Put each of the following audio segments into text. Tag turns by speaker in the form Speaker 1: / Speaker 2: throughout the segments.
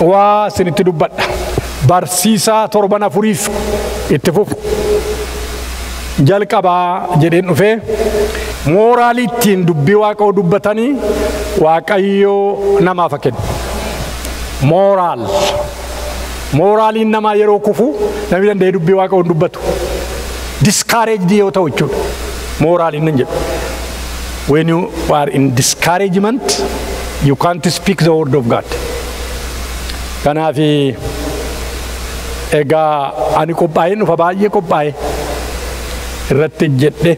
Speaker 1: Waa isinitti dubbadha. Barsiisaa torban afuriif itti fufu. Jalqabaa jedheen dhufee mooraalii ittiin dubbii Waaqayyoo dubbatanii Waaqayyoo namaaf haa kennu. Mooraal. Mooraaliin namaa yeroo kufu namni danda'ee dubbii Waaqayyoo hin dubbatu. Discouraged yoo ta'u jechuudha. Mooraaliin nan jedhu. When you are in discouragement, you can't speak the word of God. Kanaaf egaa ani qophaa'een dhufa, baay'ee qophaa'e irratti jedhe,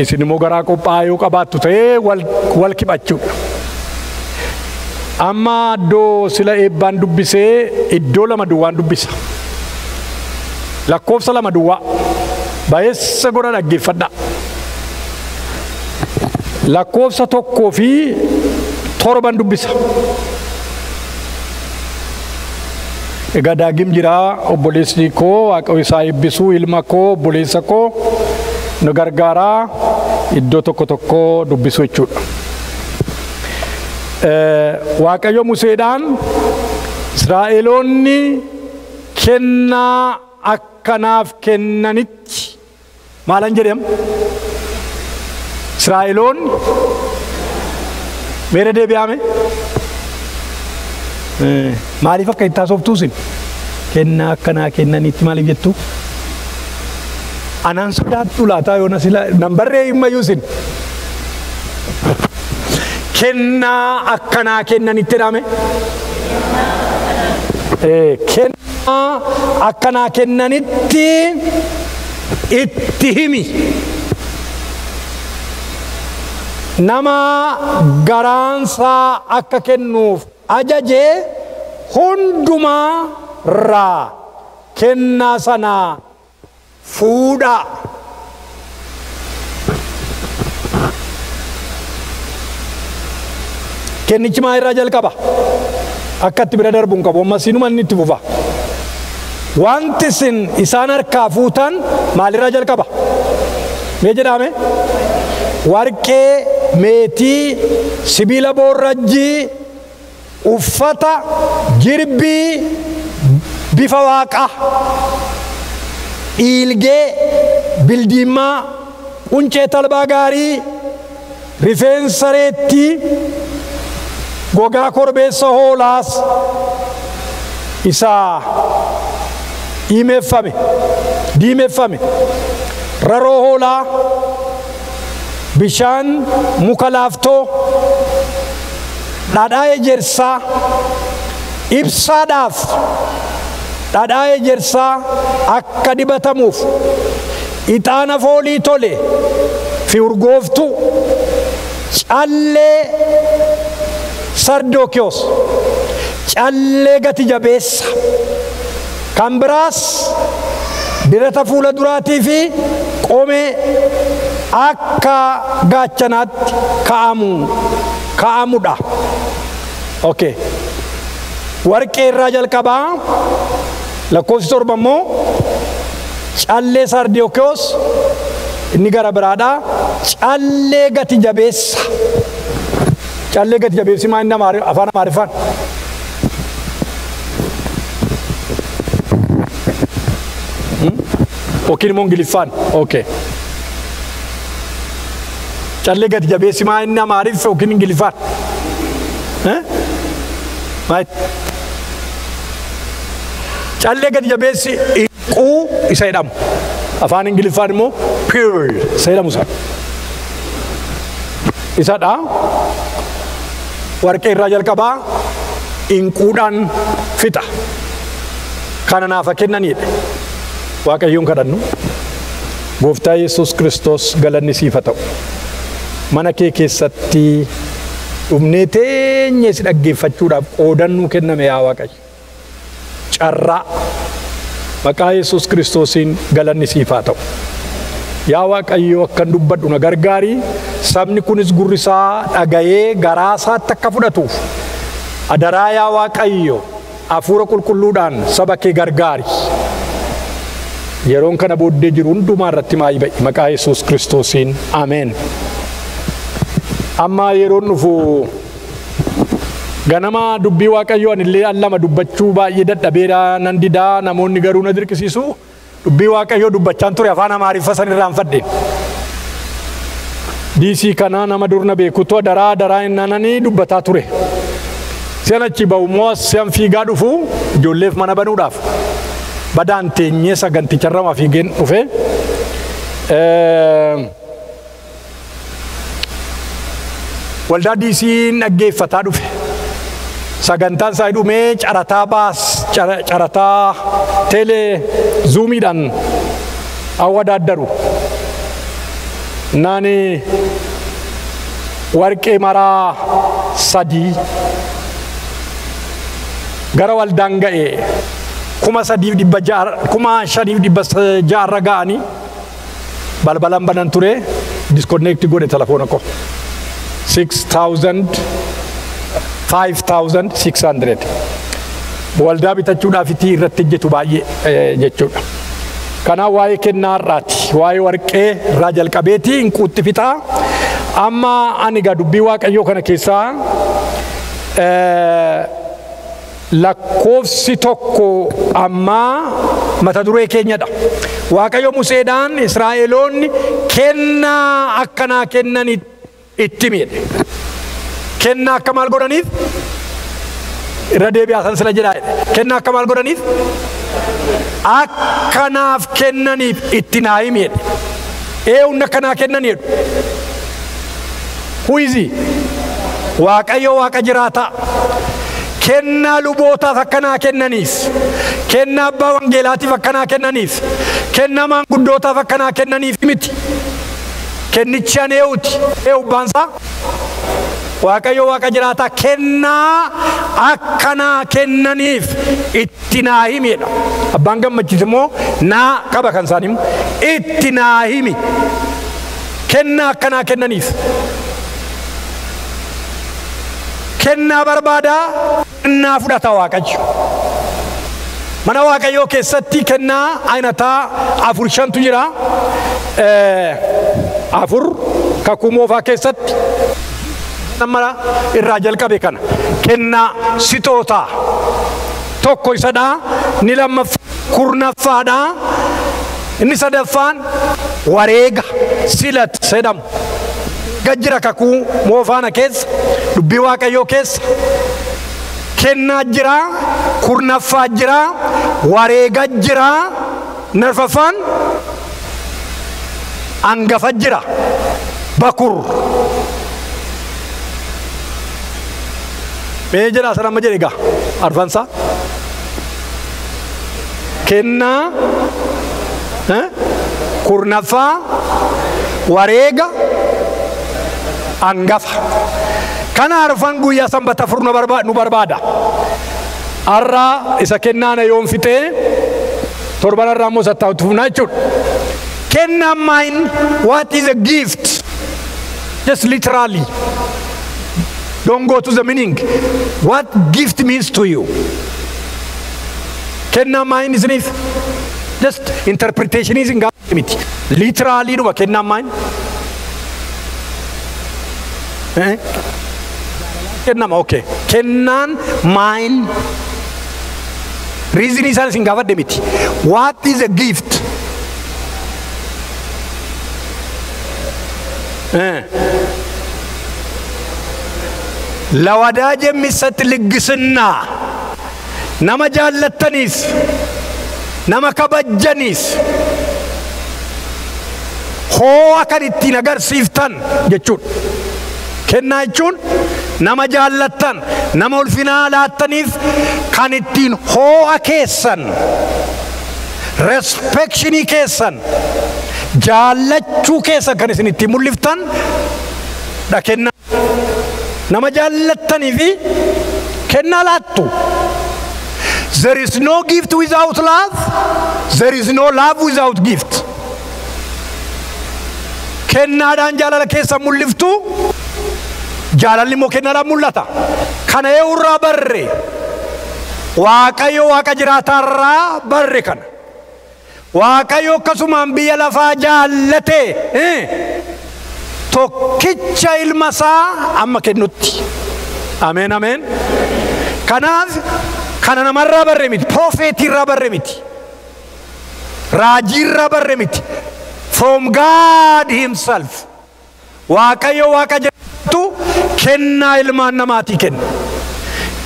Speaker 1: isin immoo garaa qophaa'aa yoo qabaattu ta'ee wal kiphachuudha. Amma iddoo sila eebbaan dubbisee iddoo lama duwwaan dubbisa. Lakkoofsa lama duwwaa. Baay'eessa godha dhaggeeffadha. Lakkoofsa 1 fi 7 dubbisa. Egaa daagim jira obboleessi koo, Waaqayyo isaa eebbisuu, ilma koo, obboleessa koo nu gargaaraa iddoo tokko tokko dubbisuu jechuudha. Waaqayyo Museedhaan Israa'eloonni kennaa akkanaaf kennanitti maalan jedham? Israa'eloonni meera deebi'ame? Maaliif akka itti haasoftuu isin? Kennaa akkanaa kennanitti maaliif jettu? Anaan sodaattu laataa yoona sila nan barree himmayyuu isin. Kennaa akkanaa kennanitti jedhame? Kennaa akkanaa kennanitti itti himi. Nama garaansaa akka kennuuf ajajee hundumaa irraa kennaa sana fuudhaa. Kennichi maa irraa jalqaba? Akka itti bira darbu hin qabu. Ammas inuma inni itti fufa. Wanti isin isaan harkaa fuutan maalirraa jalqaba? Mee jedhame? Warqee, meetii, sibiila boorrajjii, uffata, jirbii, bifa waaqaa, dhiilgee, bildiimaa, quncee talbaa gaarii, rifeensa reettii, gogaa korbeessa hoolaas isa diimeeffame, raroo hoolaa, bishaan muka laaftoo, dhadhaa ejersaa, ibsaadhaaf dhadhaa ejersaa akka dibatamuuf ixaana foolii tole fi urgooftuu, callee sardookiyoos, callee gati jabeessa, kan biraas dirata fuula duraatii fi qomee akka gaachanaatti kaa'amudha. Okay. Warqee irraa jalqabaa lakkoofsi 7 immoo callee sardookiyoos inni gara biraadha. Callee gati jabeessa. Callee gati jabeessi maa inni afaan Amaariffaan? Yookiin immoo Ingiliffaan? Okay. Callee gati jabeessi maa inni Amaariffa yookiin Ingiliffaan? Callee gati jabeessi inquu isa jedhamu. Afaan Ingiliffaan immoo pearl isa jedhamu sana. Isadha. Warqee irraa jalqabaa inquudhaan fixa. Kana naaf kennaniidha. Waaqayyoon kadhannu. Gooftaa Yesuus Kiristoos galanni siif haa ta'u. Mana kee keessatti dhumnee teenyee si dhaggeeffachuudhaaf qoodannuu kenname yaa Waaqayyo. Carraa maqaa Yesuus Kiristoosiin galanni siif haa ta'u. Yaa Waaqayyo akkan dubbadhu na gargaari. Sabni kunis gurri isaa dhaga'ee garaa isaatti akka fudhatuuf adaraa yaa Waaqayyo hafuura qulqulluudhaan saba kee gargaari. Yeroon kana booddee jiru hundumaa irratti maayii ba'i maqaa Yesuus Kiristoosiin. Ameen. Amma yeroon dhufu ganama dubbii Waaqayyoo anillee al lama dubbachuu baay'ee dadhabeera nan didaa namoonni garuu na dirqisiisu dubbii Waaqayyoo dubbachaan ture afaan Amaariffaa san irraanfadhe. DC kana nama durna beekutu daraa daraa innaananii dubbataa ture. Si'an achi ba'u immoo si'an fiigaa dhufu ijoolleef mana banuudhaaf badaan teenyee saganticharra fiigeen dhufe. Waldaa DC'n dhaggeeffataa dhufe. Sagantaan isaa dhumee carataa baas carataa teelee zuumiidhaan awwadaaddaru. Naani warqee maraa 3 gara waldaan ga'e 3,600 5,600 ga'anii balbalan banan ture disconnect godhe telefoona koo 6,000 5,600 waldaa bitachuudhaaf itti irratti hojjetu baay'ee jechuudha. Kanaaf waa'ee kennaa irraati waa'ee warqee irraa jalqabeeti inquutti fixaa. Amma ani egaa dubbii Waaqayyoo kana keessaa lakkoofsi tokko ammaa mata duree keenyadha. Waaqayyo Museedhaan Israa'eloonni kennaa akkanaa kennan itti miidhe. Kennaa akka maal godhaniif? Irra deebi'aa san sila jedhaa. Kennaa akka maal godhaniif? Akkanaaf kennaniif itti naa himi jedhe. Eenyuun akkanaa kennan jedhu? Who is he? Waaqayyo Waaqa jiraataa. Kennaa lubootaaf akkanaa kennaniif, kennaa abbaa wangeelaatiif akkanaa kennaniif, kennaa maanguddootaaf akkanaa kennaniif miti. Kennichi an eenyuti? Eenyu abbaansaa? Waaqayyo Waaqa jiraataa kennaa akkanaa kennaniif itti naa himi jedha. Abbaan gammachiis immoo naa qaba kan isaan himu itti naa himi. Kennaa akkanaa kennaniif. Kennaa barbaadaa, kennaa fudhata Waaqayyo. Mana Waaqayyoo keessatti kennaa ayinataa 4 5tu jira. 4 kakuu moofaa keessatti nama irraa jalqabe kana kennaa sitootaa tokko isadha, ni lammaffaa kurnaffaadha, inni sadaffaan wareega silat jedhamu. Gajjira kakuu moofaana keessa dubbii Waaqayyoo keessa kennaa jira, kurnaffaa jira, wareega jira, narfaffaan angafa jira, bakur. Mee jedhaa sana amma jedhe egaa arfansaa kennaa kurnaffaa wareega angafa. Kana arfan guyyaa sanbata afur nu barbaada. Har'a isa kennaana yoon fixee torban irraa immoo sattaa'utti fufnaa jechuudha. Kennaan maayin? What is a gift? Just literally. Don't go to the meaning. What gift means to you? Kennaan maayin isiniif? Just interpretation is in miti. Literally dhuma kennaan maayin? Kennama okay. Kennaan maayin? Reason isaan isin gaafadhe miti. What is a gift? ለወዳጅ የሚሰጥ ልግስና nama jaallattaniif nama kabajjaniif hoo'a kan ittiin agarsiiftan jechuudha. Kennaa jechuun nama jaallattan nama ulfinaa laattaniif kan ittiin hoo'a keessan respekshinii keessan jaallachuu keessan kan isin ittiin mul'iftan dha kennaa. Nama jaallattanii fi kennaa laattu. There is no gift without love. There is no love without gift. Kennaadhaan jaalala keessan mul'iftu, jaalalli immoo kennaadhaan mul'ata. Kana eenyurraa barre? Waaqayyo Waaqa jiraataarraa barre kana. Waaqayyo akkasumaan biyya lafaa jaallate. Tokkicha ilma isaa amma kennutti. Ameen ameen. Kanaaf kana namarraa barre miti, profeetiirraa barre miti, raajiirraa barre miti. From God himself. Waaqayyo Waaqa jedhamtu kennaa ilmaan namaatii kenne.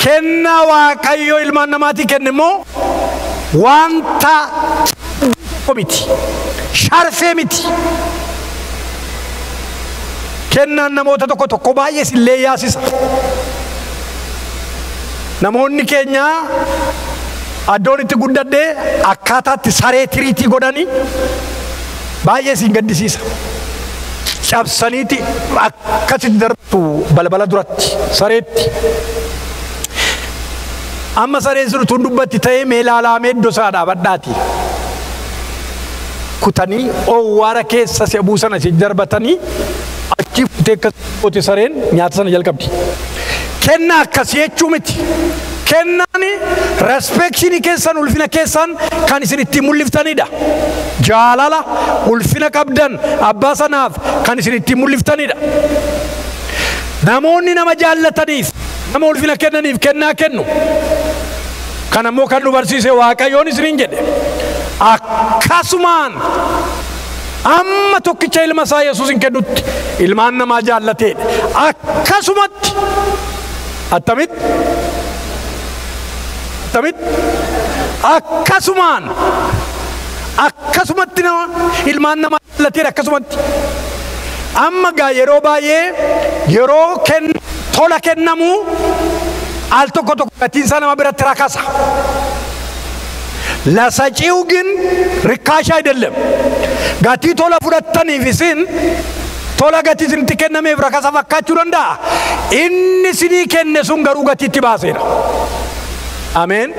Speaker 1: Kennaa Waaqayyo ilmaan namaatii kenne immoo wanta miti, sharfee miti. Kennaan namoota tokko tokko baay'ee sillee yaasisa. Namoonni keenya addoon itti guddadhee akkaataatti saree tiriitii godhanii baay'ee siin gaddisiisa. Cabsaniiti akkasitti darbatu balbala duratti sareetti. Amma sareen sun utuu dubbatti ta'ee mee ilaalaamee iddoo isaa dhaabadhaati. Kutanii owwaara keessa si'a buusan asii darbatanii achi fuutee akkas sareen nyaata sana jalqabdi. Kennaa akkasii jechuu miti. Kennaan respekshinii keessan, ulfina keessan kan isin ittiin mul'iftanidha. Jaalala ulfina qabdan abbaa sanaaf kan isin ittiin mul'iftanidha. Namoonni nama jaallataniif, nama ulfina kennaniif kennaa kennu. Kan ammoo kan nu barsiise Waaqayyoon isiniin jedhe. Akkasumaan amma tokkicha ilma isaa Yesuusin kennutti ilmaan namaa jaallateedha. Akkasumatti attamitti? Attamitti? Akkasumaan akkasumatti nama ilmaan namaa jaallateedha akkasumatti. Amma gaa yeroo baay'ee yeroo tola kennamu al tokko tokko gatiin isaa nama biratti rakasa. ለሰጪው ግን ርካሽ አይደለም። Gatii tola fudhattaniif isin tola gatii isinitti kennameef rakasa fakkaachuu danda'a. Inni isinii kenne sun garuu gatiitti baaseera. Ameen.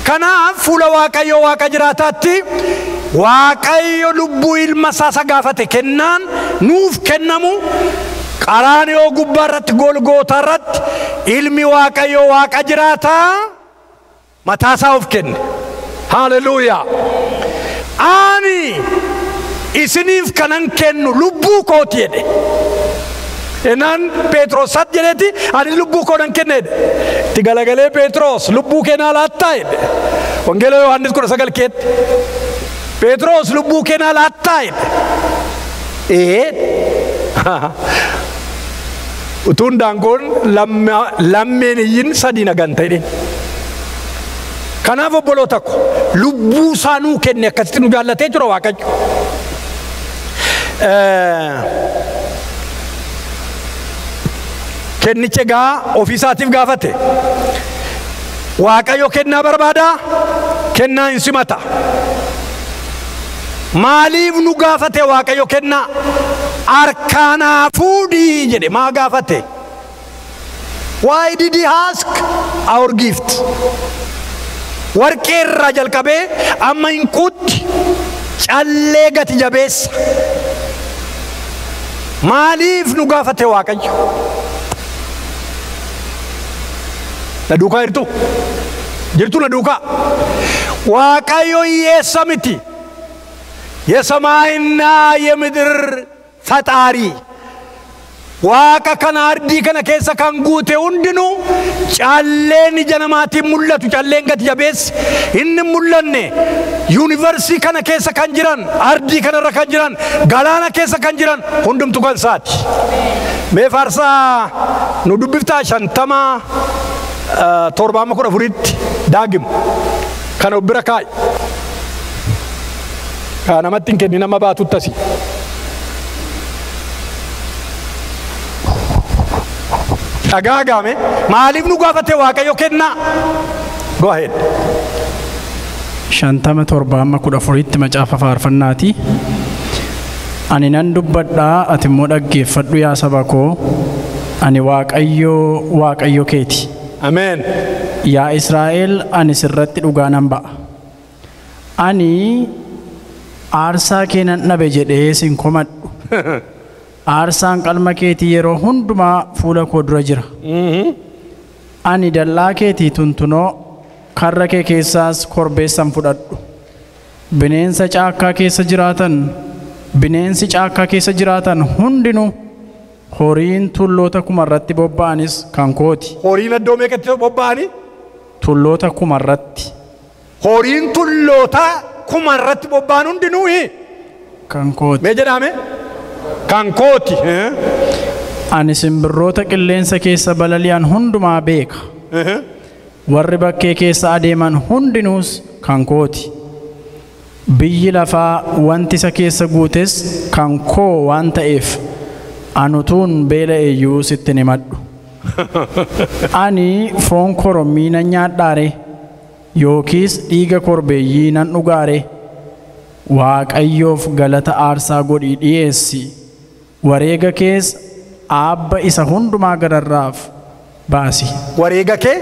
Speaker 1: Kanaaf fuula Waaqayyoo Waaqa jiraataatti Waaqayyo lubbuu ilma isaa isa gaafate kennaan nuuf kennamu Qaraaniyoo gubbaa irratti Golgootaa irratti ilmi Waaqayyoo Waaqa jiraataa mataa isaa of kenne. Haleluuyaa. Ani isiniif kanan kennu lubbuu kooti jedhe. Enaan Phexros jedheeti ani lubbuu koo nan kenne jedhe. Itti galagalee Phexros lubbuu kee naa laattaa jedhe. Wangeela Yohaannis 19 keetti. Phexros lubbuu kee naa laattaa jedhe. Ee. Utuun daangoon lammeen iyyin sadii nagan ta'e. Kanaaf obboloota ko lubbuu isaa nuu kenne akkasitti nu jaallatee jira Waaqayyo. Kennicha egaa ofiisaatiif gaafate. Waaqayyo kennaa barbaadaa, kennaa hin simata. Maaliif nu gaafate Waaqayyo kennaa? Harkaanaa fuudhii jedhe maa gaafate? Why did he ask our gift? Warqee irraa jalqabee amma hinquutti callee gati jabeessa. Maaliif nu gaafate Waaqayyo? Na duukaa jirtu? Jirtu na duukaa? Waaqayyo hiyyeessa miti. የሰማይና የምድር ፈጣሪ Waaqa kana ardii kana keessa kan guute hundinuu calleen ija namaatiin mul'atu, calleen gati jabeessi inni mul'anne yuunivarsii kana keessa kan jiran, ardii kanarra kan jiran, galaana keessa kan jiran hundumtu kan isaati. Mee faarsaa nu dubbiftaa 50 7 14tti daagimu kana of bira kaa'i. Kaa namatti hin kennin nama baatutti asii. Dhagaa gaame maaliif nu gaafate Waaqayyo kennaa? Go ahead.
Speaker 2: 50 7 14tti macaafa faarfannaati. Ani nan dubbadhaa ati immoo dhaggeeffadhu yaa saba koo. Ani Waaqayyo Waaqayyo keeti.
Speaker 1: Ameen.
Speaker 2: Yaa Israa'el ani sirratti dhugaa nan ba'a. Ani aarsaa kee nan dhabe jedhee sin komadhu. Aarsaan qalma keetii yeroo hundumaa fuula koo dura jira. Ani dallaa keetii tuntunoo karra kee keessaas korbeessan fudhadhu. Bineensa caakkaa keessa jiraatan Bineensi caakkaa keessa jiraatan hundinuu, horiin tulloota kumarratti bobba'anis kan kooti.
Speaker 1: Horiin iddoo meeqatti bobba'anii?
Speaker 2: Tulloota kumarratti.
Speaker 1: Horiin tulloota kumarratti bobba'an hundinuu
Speaker 2: kan kooti.
Speaker 1: Mee jedhame? Kan kooti.
Speaker 2: Ani simbirroota qilleensa keessa balali'an hundumaa beeka. Warri bakkee keessa adeeman hundinuus kan kooti. Biyyi lafaa wanti isa keessa guutes kan koo waan ta'eef anutuun beela'eeyyuu sitti hin himadhu. Ani foon korommii nan nyaadhaare yookiis dhiiga korbeeyyii nan dhugaare. Waaqayyoof galata aarsaa godhii dhiyeessi. Wareega kees abba isa hundumaa gararraaf baasi.
Speaker 1: Wareega kee?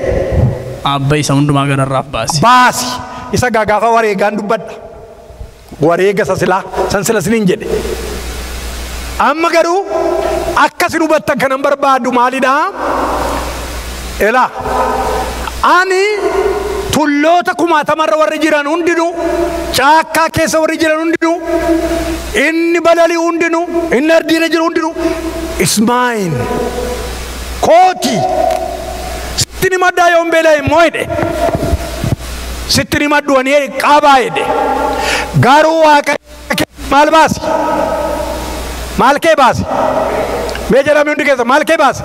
Speaker 2: Abba isa hundumaa gararraaf baasi.
Speaker 1: Baasi. Isa gaafa wareegaan dubbadha. Wareega isa silaa san sila siniin jedhe. Amma garuu akka isin hubattan kanan barbaadu maalidhaa? Elaa ani tulloota kumaatamarra warri jiran hundinuu, caakkaa keessa warri jiran hundinuu, inni balali'u hundinuu, inni ardiirra jiru hundinuu is mine. Kooti. Sitti ni maddaa yoon beela'e immoo jedhe. Sitti ni maddu ani qabaa jedhe. Garuu Waaqa maal baasi? Maal kee baasi? Mee jedhame hundi keessa maal kee baasi?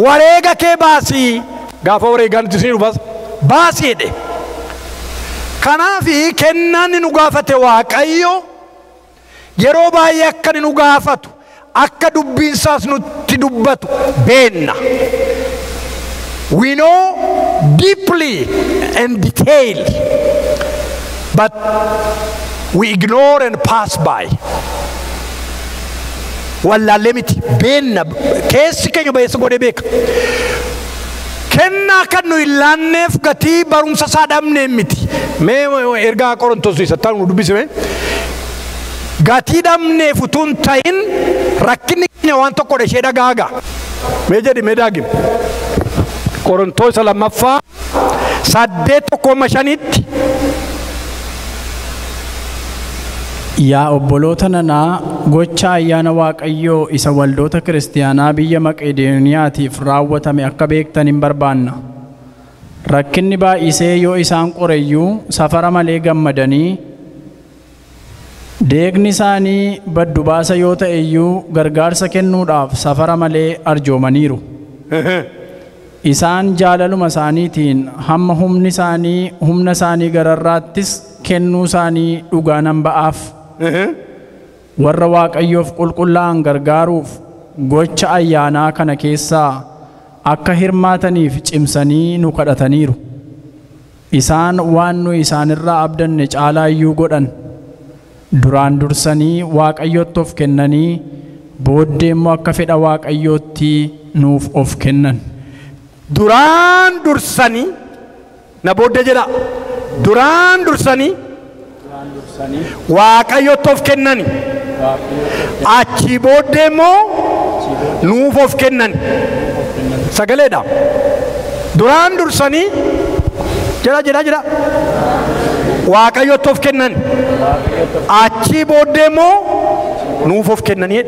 Speaker 1: Wareega kee baasi. Gaafa wareegaan itti isin dhufas baasi jedhe. Kanaafi kennaan nu gaafate Waaqayyo yeroo baay'ee akka nu gaafatu, akka dubbiinsaas nutti dubbatu beenna. We know deeply and detail, but we ignore and pass by. Wallaallee miti beenna, keessi keenya ba'eessa godhee beeka. Kennaa kan nu hin laanneef gatii barumsa isaa dhabnee miti. Mee ergaa Qorontos isa ta'u nu dubbisime. Gatii dhabneef utuu hin ta'in rakkinni keenya waan tokkodha ishee dhagaaga. Mee jedhi mee daagim. Qorontos 2 8:1-5.
Speaker 2: Yaa obboloota nanaa, gocha ayyaana Waaqayyoo isa waldoota kiristaanaa biyya Maqedooniyaatiif raawwatame akka beektan hin barbaanna. Rakkinni baay'isee yoo isaan qoreyyuu safara malee gammadanii, deegni isaanii baddu baasa yoo ta'eyyuu gargaarsa kennuudhaaf safara malee arjoomaniiru. Isaan jaalaluma isaaniitiin hamma humni isaanii humna isaanii gararraattis kennuu isaanii dhugaa nan ba'aaf. Warra Waaqayyoof qulqullaa'an gargaaruuf gocha ayyaanaa kana keessaa akka hirmaataniif cimsanii nu kadhataniiru. Isaan waan nu isaanirraa abdanne caalaayyuu godhan. Duraan dursanii Waaqayyootti of kennanii booddee immoo akka fedha Waaqayyootti nuuf of kennan.
Speaker 1: Duraan dursanii na booddee jedha. Duraan dursanii Waaqayyootti of kennani. Achi booddee immoo nuuf of kennan. Sagaleedha. Duraan dursanii jedha jedha jedha. Waaqayyootti of kennan. Achi booddee immoo nuuf of kennani.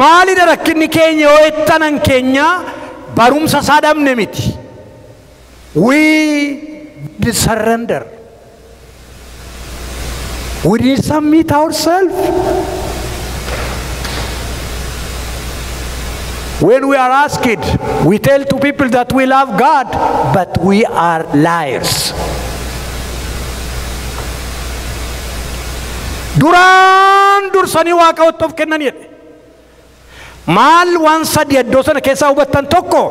Speaker 1: Maalidha rakkinni keenya yoo ittanan keenya barumsa isaa dhabne miti. We surrender. We didn't submit ourselves. When we are asked, we tell to people that we love God, but we are liars. Duraan dursanii Waaqayyootti of kennan jedhe. Maal waan sadi iddoo sana keessaa hubattan tokko,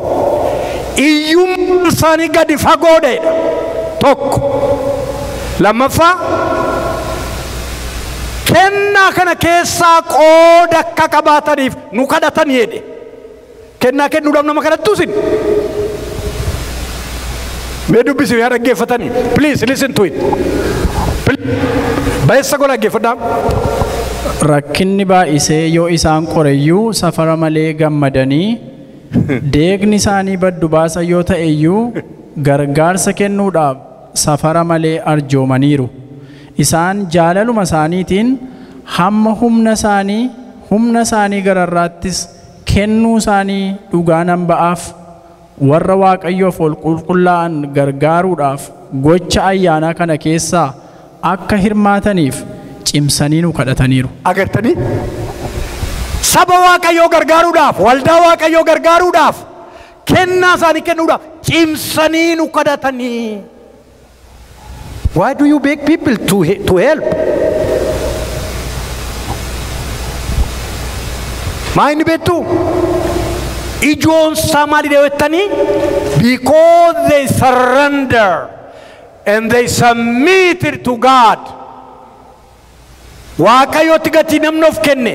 Speaker 1: iyyummaan isaanii gadi fagoodha. Tokko. Lammaffaa, kennaa kana keessaa qooda akka qabaataniif nu kadhatan jedhe. Kennaa kennuudhaaf nama kadhattu isin. Mee dubbisi yaa dhaggeeffatanii. Please listen to it. Ba'eessa godha dhaggeeffadhaa.
Speaker 2: Rakkinni baay'isee yoo isaan qoreyyuu safara malee gammadanii, deegni isaanii baddu baasa yoo ta'eyyuu gargaarsa kennuudhaaf safara malee arjoomaniiru. Isaan jaalaluma isaaniitiin Hamma humna isaanii gararraattis kennuu isaanii dhugaa nan ba'aaf. Warra Waaqayyoof ol qulqullaa'an gargaaruudhaaf gocha ayyaanaa kana keessaa akka hirmaataniif cimsanii nu kadhataniiru.
Speaker 1: Agartanii? Saba Waaqayyoo gargaaruudhaaf, waldaa Waaqayyoo gargaaruudhaaf, kennaa isaanii kennuudhaaf cimsanii nu kadhatanii. Why do you beg people to help? Maa inni beektu? Ijoon isaa maalidha jettanii? Because they surrender and they submitted to God. Waaqayyootti gatii namni of kenne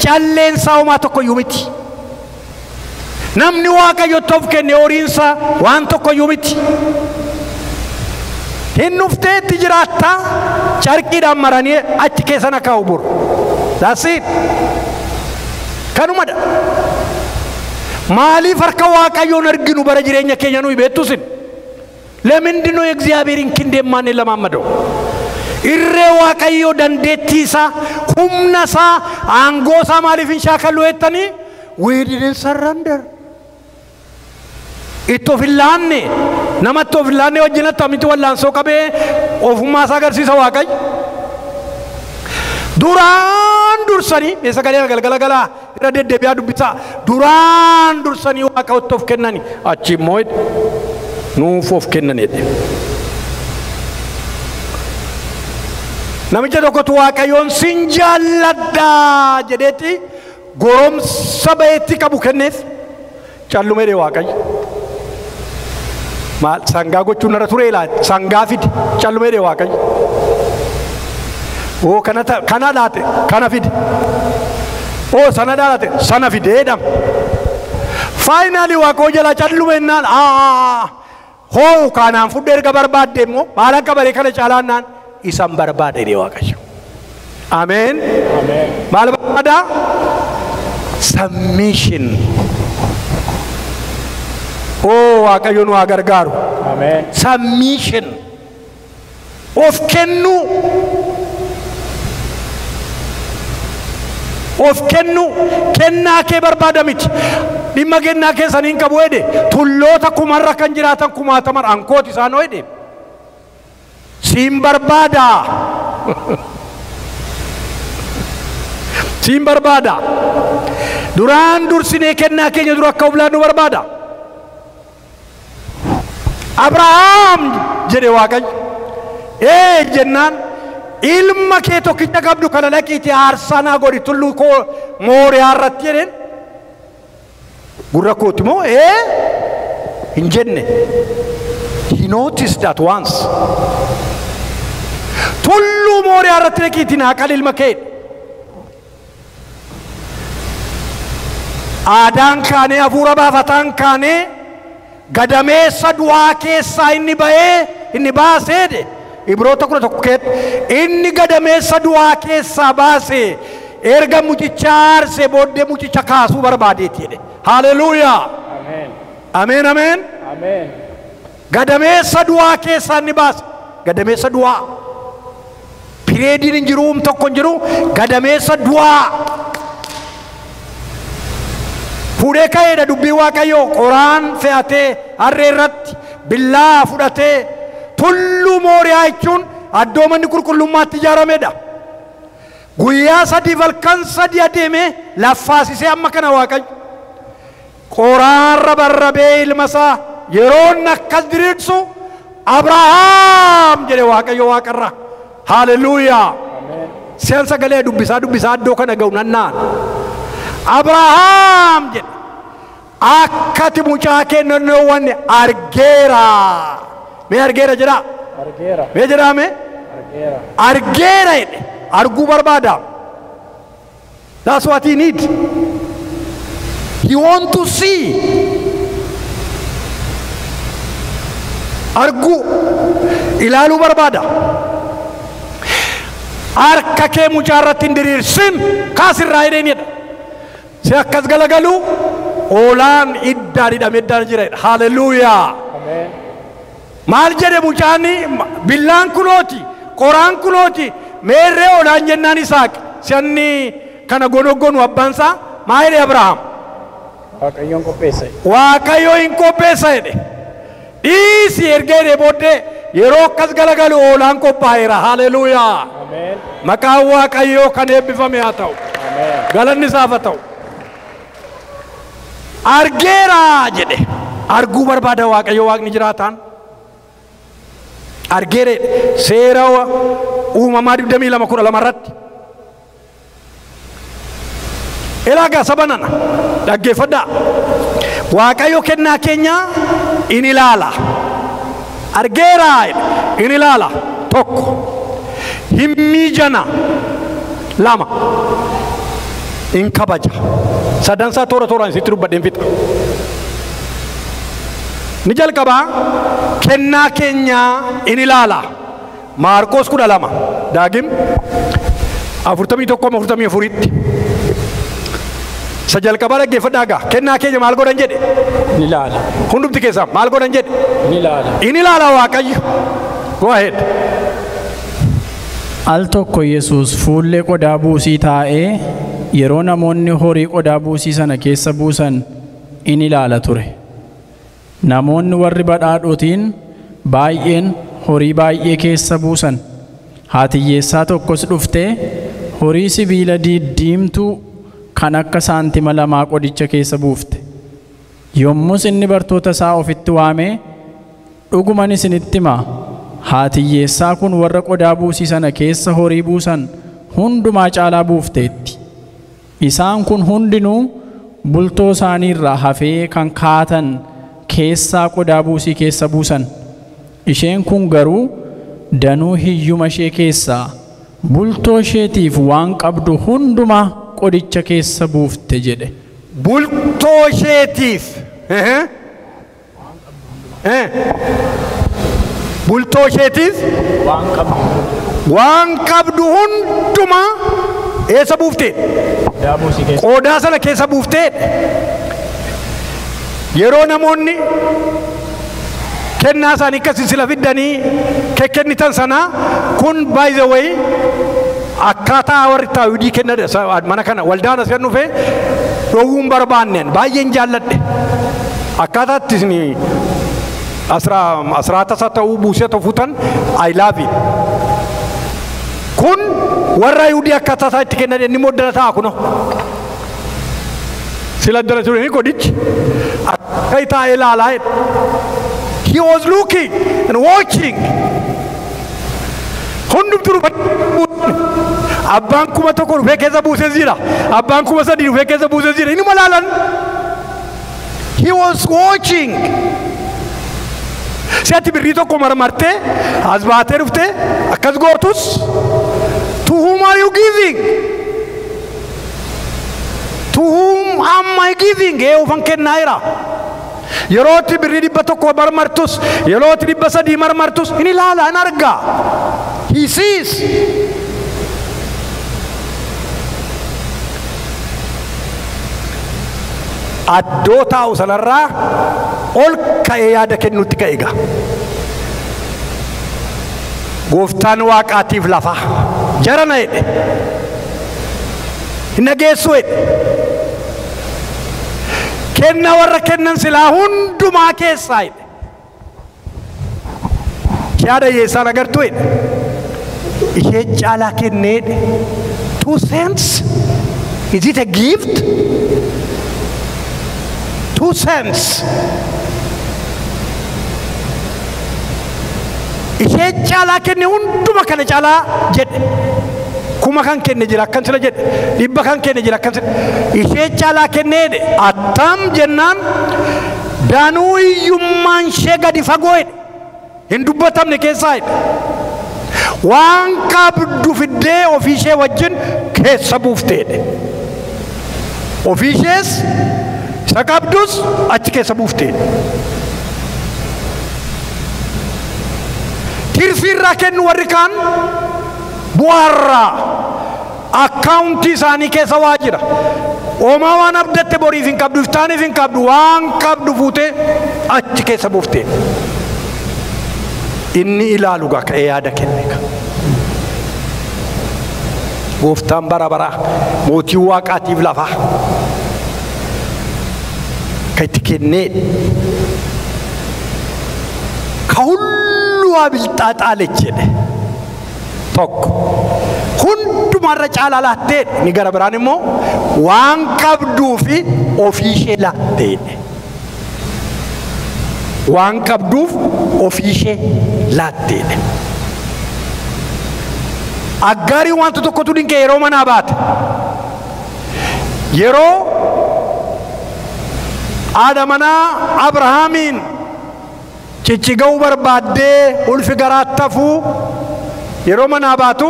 Speaker 1: calleen isaa homaa tokko iyyuu miti. Namni Waaqayyootti of kenne horiinsaa waan tokko iyyuu miti. Hin dhufteetti jiraattaa carqiidhaan maranii achi keessa na kaa'u boru. That's it. Kanumadha. Maaliif harka Waaqayyoon arginu bara jireenya keenya nuyi beektu sin? ለምንድን ነው የእግዚአብሔርን ክንድ የማንለማመደው? Irree Waaqayyoo dandeettii isaa, humna isaa, aangoo isaa maaliif hin shaakallu jettanii? We didn't surrender. Itti of hin laanne, namatti of hin laanne wajjin attamitti wallaansoo qabee ofummaa isaa agarsiisa Waaqayyo. Duraan dursanii, mee sagalee galgala galaa irra deddeebi'aa dubbisaa. Duraan dursanii Waaqayyotti of kennani. Achi immoo nuuf of kennanidha. Namicha tokkotu Waaqayyoon sin jaalladhaa jedheeti goromsa ba'eetti qabu kenneef callumee dee Waaqayyo. Maal sangaa gochuun irra ture ilaa sangaa fide callumee dee Waaqayyo. Oo kana laate kana fide. Oo sana laate sana fide jedhama. Faayinaalii Waaqayyo jala callumennaan hoo kanaan fudhee erga barbaadde immoo maal akka baree kana caalaannaan isan barbaade dee Waaqayyo. Ameen. Maal barbaada? Submission. Oo Waaqayyo nu haa gargaaru. Submission. Of kennuu. Of kennuu. Kennaa kee barbaada miti. Dhimma kennaa keessanii hin qabu jedhe. Tulloota kumarra kan jiraatan kumaataman ankooti isaan hoo jedhe. Siin barbaada. Siin barbaada. Duraan dursinee kennaa keenya dura akka of laannu barbaada. Abrahaam jedhe Waaqayyo. Ee jennaan ilma kee tokkicha qabdu kana dhaqiitii aarsaa naa godhi tulluu koo Mooriyaa irratti jedheen. Gurra kooti moo ee hin jenne. He noticed that once. Tulluu Mooriyaa irratti dhaqiitii naa qali ilma kee. Aadaan kaanee hafuura baafataan kaanee gadameessa du'aa keessaa inni ba'ee inni baasee de Ibroota 11 keessa inni gadameessa du'aa keessaa baasee erga mucicha aarsee booddee mucicha kaasuu barbaadeeti jedhe. Haleluuyaa. Ameen ameen. Gadameessa du'aa keessaa inni baase. Gadameessa du'aa. Pireediin hin jiru, tokko hin jiru. Gadameessa du'aa. Fuudhee ka'eedha dubbii Waaqayyoo. Qoraan fe'atee harree irratti billaa fudhatee tulluu Mooriyaa jechuun iddoo manni qulqullummaatti ijaaramedha. Guyyaa 3 halkan 3 adeemee laffaasisee amma kana Waaqayyo. Qoraan rabarrabee ilma isaa yeroon akkas diriirsu Abrahaam jedhe Waaqayyo waaqarra. Haleluuyaa. Seen sagalee dubbisaa dubbisaa iddoo kana ga'u nannaan. Abrahaam jedhe akkati mucaa kee nannoowwan argeera. Mee argeera jedhaa?
Speaker 2: Argeera.
Speaker 1: Mee jedhaa mee?
Speaker 2: Argeera.
Speaker 1: Argeera jedhe. Arguu barbaada. That's what he need. He want to see. Arguu ilaaluu barbaada. Harka kee mucaa irratti hin diriirsin kaasirraa jedheenidha. Si akkas galagalu hoolaan iddaan hidhamee iddaan jira. Haleluuyaa. Maal jedhe mucaan billaan kunooti qoraan kunooti meerree hoolaan jennaan Isaaq Si'anni kana gonoggonu abbaan isaa maa jedhe Abrahaam?
Speaker 2: Waaqayyoon qopheessa.
Speaker 1: Waaqayyo hin qopheessa jedhe. Dhiisi erga jedhee booddee yeroo akkas galagalu hoolaan qophaa'eera. Haleluuyaa.
Speaker 2: Ameen.
Speaker 1: Maqaan Waaqayyoo kan eebbifame haa ta'u.
Speaker 2: Ameen.
Speaker 1: Galanni isaaf haa ta'u. Argeera jedhe. Arguu barbaada Waaqayyo Waaqni jiraataan. Argeera jedhe. Seera uumamaa 22:12 irratti. Ilaagaa saba nana dhaggeeffadhaa. Waaqayyo kennaa keenya in ilaala. Argeera jedhe. In ilaala. Tokko. Hin miijana. Lama. In kabaja. Sadansaa toora tooraan sitti dubbadheen fixa. Ni jalqabaa kennaa keenya in ilaala. Maarqos 12 daagim 41-44tti. Isa jalqabaa dhaggeeffadhaa gaa. Kennaa keenya maal godhan jedhe?
Speaker 2: Ni ilaala.
Speaker 1: Hundumti keessaa maal godhan jedhe?
Speaker 2: Ni ilaala.
Speaker 1: In ilaala Waaqayyo. Go ahead.
Speaker 2: Al tokko Yesuus fuullee qodaa buusii taa'ee yeroo namoonni horii qodaa buusii sana keessa buusan in ilaala ture. Namoonni warri badhaadhotiin baay'een horii baay'ee keessa buusan. Haati hiyyeessaa tokkos dhuftee horii sibiila diddiimtuu kan akka saantima 2 qodicha keessa buufte. Yommus inni bartoota isaa ofitti waamee, dhuguman isinitti hima, haati hiyyeessaa kun warra qodaa buusii sana keessa horii buusan hundumaa caalaa buufteetti. Isaan kun hundinuu bultoo isaanii irraa hafee kan kaatan keessaa qodaa buusii keessa buusan. Isheen kun garuu danuu hiyyuma ishee keessaa bultoo isheetiif waan qabdu hundumaa qodicha keessa buufte jedhe.
Speaker 1: Bultoo isheetiif. Bultoo isheetiif
Speaker 2: waan qabdu
Speaker 1: waan qabdu hundumaa eessa buuftee?
Speaker 2: Qodaa buusii keessa.
Speaker 1: Qodaa sana keessa buuftee. Yeroo namoonni kennaa isaanii akka silsila fiddanii kekkennitan sana kun by the way akkaataa warri taawidii kenna mana kana waldaan as kan dhufe dhowwuun barbaanneen baay'een jaalladhe. Akkaataa itti isin asraata isaa ta'uu buusee ta'uu fuutan I love it. Kun warra Yihuudii akkaataa isaa itti kennan inni immoo dana ta'a kunoo. Sila dana ture ni qodichi. Akka taa'ee ilaalaa jedhe. He was looking and watching. Hundumtuu dhufee abbaan 1000 dhufee keessa buusee jira. Abbaan 3000 dhufee keessa buusee jira. Inuma laalan. He was watching. Si'atti birrii tokko marmartee as baatee dhuftee akkas gootus to whom are you giving? To whom am I giving? Ufan kennaa jira. Yerootti birrii 100 marmartus, yerootti 300 marmartus, inni ilaala, hin argaa. He sees. Addoo taa'u sanarraa ol ka'ee yaada kennuutti ka'e egaa. Gooftaan waaqaatiif lafa jarana jedhe. Hin dhageessu jedhe. Kenna warra kennan silaa hundumaa keessaa jedhe. Yaada hiyyeessaan agartuu jedhe. Ishee caalaa kennee jedhe. 2 cents? Is it a gift? 2 cents. Ishee caalaa kenne hunduma kana caalaa jedhe. 1000 kan kenne jira akkan sila jedhe. 100 kan kenne jira akkan sila. Ishee caalaa kennee jedhe. Attam jennaan danuu hiyyummaan ishee gadi fagoo jedhe. Hin dubbatamne keessaa jedhe. Waan qabdu fiddee ofii ishee wajjin keessa buuftee jedhe. Ofii ishees isa qabdus achi keessa buuftee jedhe. Tirfii irraa kennu warri kaan bu'aarraa akkaawuntii isaanii keessa waa jira. Oomaa waan abdatte boriif hin qabdu, iftaaniif hin qabdu, waan qabdu fuutee achi keessa buuftee. Inni ilaalu gaa ka'ee yaada kenne gaa. Gooftaan bara baraa mootii waaqaatiif lafaa kan itti kennee ከሁሉ አብልጣ ጣለች jedhe. Tokko hundumarra caalaa laattee ni gara biraan immoo waan qabduu fi ofii ishee laattee waan qabduuf ofii ishee laattee. Aggaarii wanta tokkotu dinqee yeroo manaa baate yeroo haadha manaa Abrahaamiin cicciga'uu barbaaddee ulfi garaatti hafuu yeroo manaa baatu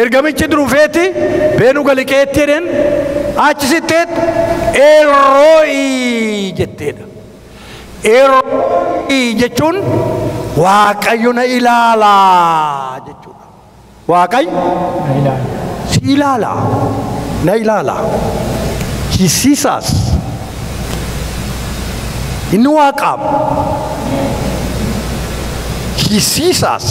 Speaker 1: ergamichi dhufeeti beenu galiqeetti jedheen achi sitteet Eerroo'ii jetteedha. Eerroo'ii jechuun Waaqayyo na ilaalaa jechuudha. Waaqayyo si ilaala, na ilaala. He sees us. Inni waaqaam. He sees us.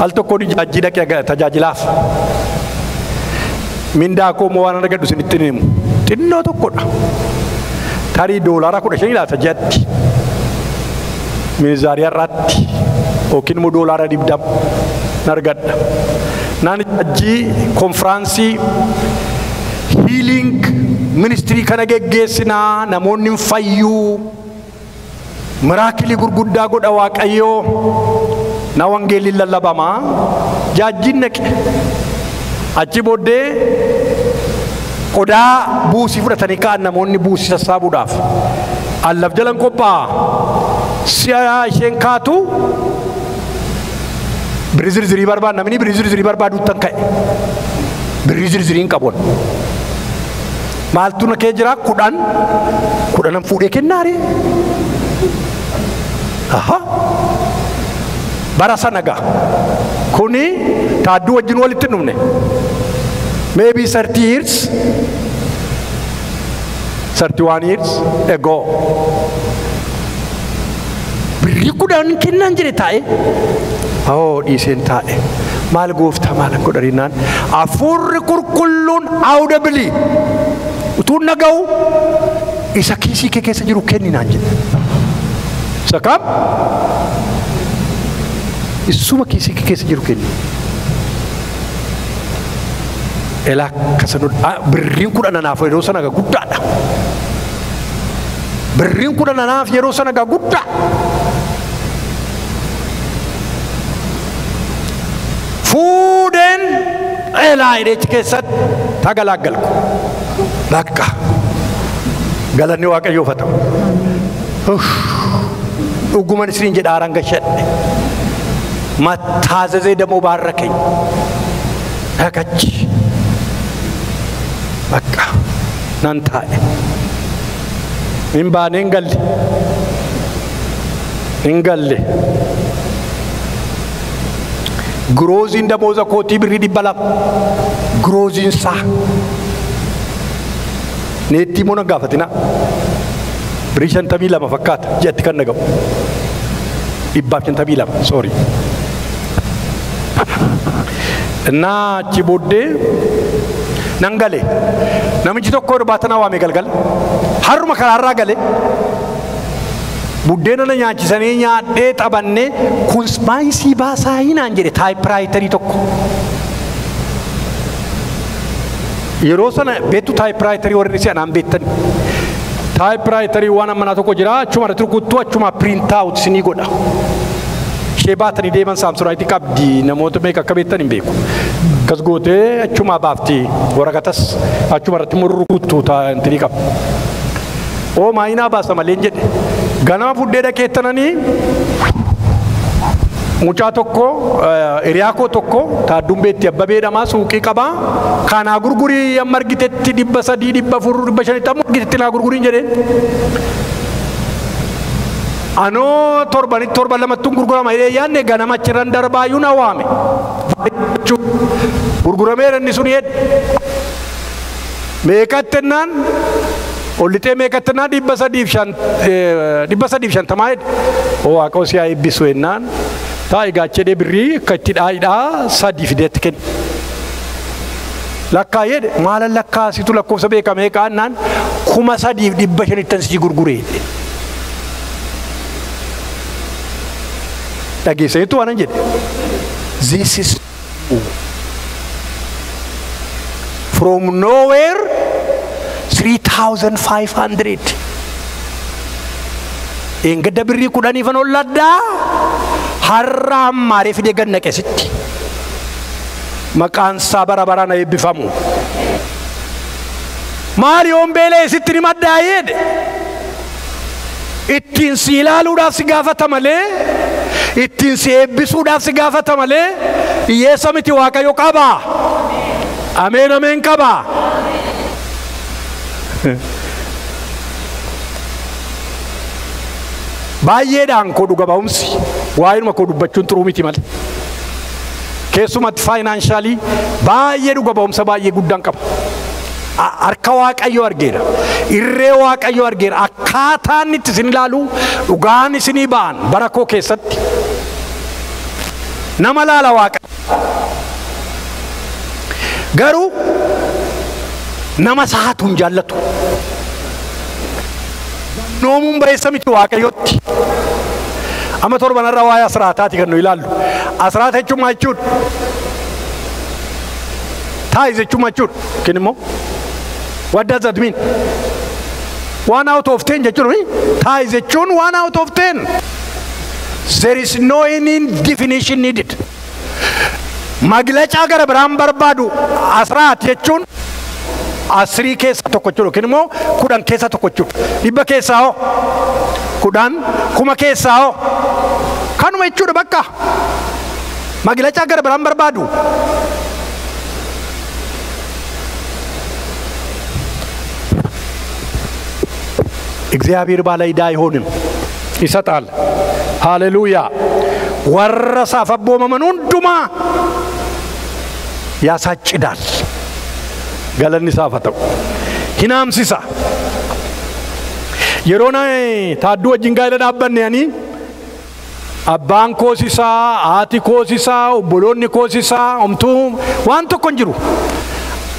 Speaker 1: Al tokkoon ijaajjii dhaqee tajaajilaaf. Mindaa koo immoo waan argadhu isinitti himu. Xinnoo tokkodha. Tarii $15 laata ji'atti. Minizaarii har'aatti yookiin immoo $20 argadha. Naan ijaajjii konfiraansii healing ministry kana geggeessinaa namoonni hin fayyuu miraakilii gurguddaa godha Waaqayyoo na wangeelli lallabamaa jaajjiin naqe. Achi booddee qodaa buusii fudhatanii ka'an namoonni buusii sassaabuudhaaf. Allaf jalan qophaa'a. Si'a isheen kaatu birrii zirzirii barbaadu namni birrii zirzirii barbaaduuttan ka'e. Birrii zirzirii hin qabuun. Maaltu na kee jira 10 10 fuudhee kennaare. Aha. Bara sana gaa. Kuni taadduu wajjin walitti dhufne. Maybe 30 years, 31 years ago. Birrii 10 kennaan jedhe taa'e. Oh, dhiiseen taa'e. Maal gooftaa maalan godhariinaan hafuurri qulqulluun audibly utuu naga'u isa kiisii kee keessa jiru kenninaan jedhe. Isa kam? Isuma kiisii kee keessa jiru kenni. Elaa akkasa birriin 10 anaaf yeroo sana gaa guddaadha. Birriin 10 anaaf yeroo sana gaa guddaa. Fuudheen elaa hidheechi keessatti tagalaagalku. Bakka galanni Waaqayyoof haa ta'u. Dhuguman isiniin jedha haaraan gashadhe. Mattaazazee damoo baarrakeny. Dhagachi. Bakka nan taa'e. Hin baane hin galle. Hin galle. Girooziin damooza kootii birrii 200. Girooziin isaa. Neettii immoo nan gaafatina. Birrii 52 fakkaata ji'atti kan nagamu. 152 sorry. Innaa achi booddee nan gale. Namichi tokko irbaata na waame galgala. Harruma karaarraa gale. Buddeena na nyaachisanii nyaadhee taphannee kun maayisii baasaa hinaan jedhe taayipiraayitarii tokko. Yeroo sana beektu taayipiraayitarii warri si anaan beektan. Taayipiraayitarii waan ammanaa tokko jira achuma irratti rukuttuu achuma piriint aawut sinii godha. Ishee baatanii deeman saamsoraayitii qabdi namoota meeqa akka beektan hin beeku. Akkas gootee achuma baafti waraqatas achuma irratti rukuttuu taa'anii qabdi. Oo maayinaa baasa malee hin jedhe. Ganama fuddee dhaqeettananii mucaa tokko hiriyaa koo tokko taadduun beetti abbabee dhamaa suuqii qabaa kanaa gurgurii amma argitetti 300 400 500 amma argitetti naa gurguriin jedheen. Anoo torbanitti torban lamattuun gurgurama jedhee yaadne ganama achirran darbaayyuu na waame. Gurgurameera inni sun jedhe. Meeqatti jennaan Ol lixee meeqatti naa 350 jedhe. Waaqa si haa eebbisu jennaan taa'i gaachedhee birrii akka itti dhaayidhaa 3 fideetti kenne. Lakkaa jedhe maalan lakkaasitu lakkoofsa beekamee qaannaan 3,500 si gurguree jedhe. Dhageessaniitu waan jedhe. This is from nowhere 3,500. Engadda birrii 10 olladdaa har'a ammaaree fidee gad naqe sitti. Maqaan isaa bara baraan eebbifamu. Maali yoon beela'e sitti ni maddaa'ee jedhe. Ittiin si ilaaluudhaaf si gaafata malee, ittiin si eebbisuudhaaf si gaafata malee, hiyyeessa miti Waaqayyo qaba. Ameen ameen qaba. Baay'eedhaan koo dhuga ba'umsi waa'inuma koo dubbachuun xuruu miti malee. Keessumatti financially baay'ee dhuga ba'umsa baay'ee guddaan qaba. Harka Waaqayyoo argeera. Irree Waaqayyoo argeera. Akkaataan itti isin ilaalu dhugaan isinii ba'an bara koo keessatti. Nama laala Waaqayyo. Garuu nama saatu hin jaallatu. Noomuun bareessa miti Waaqayyootti. Amma torbanarra waa'ee asraataati kan nu ilaallu. Asraata jechuun maal jechuudha? Tithe jechuun maal jechuudha? Yookiin immoo what does that mean? 1 out of 10 jechuudha. Tithe jechuun 1 out of 10. There is no any definition needed. Maglacaa gara biraan barbaadu asraat jechuun 10 keessa tokko jechuudha. Yookiin immoo 10 keessa tokko jechuudha. 100 keessaa hoo 10, 1000 keessaa hoo kanuma jechuudha bakka. Maglacaa gara biraan barbaadu. እግዚአብሔር ባለ ዕዳ አይሆንም፣ ይሰጣል። ሃሌሉያ። Warra isaaf abboomaman hundumaa ያሳጭዳል። Galanni isaaf haa ta'u. Hinaamsisa. Yeroo taadduu wajjin gaa'ela dhaabbanne ani abbaan koosisaa, haati koosisaa, obboloonni koosisaa, homtuu waan tokko hin jiru.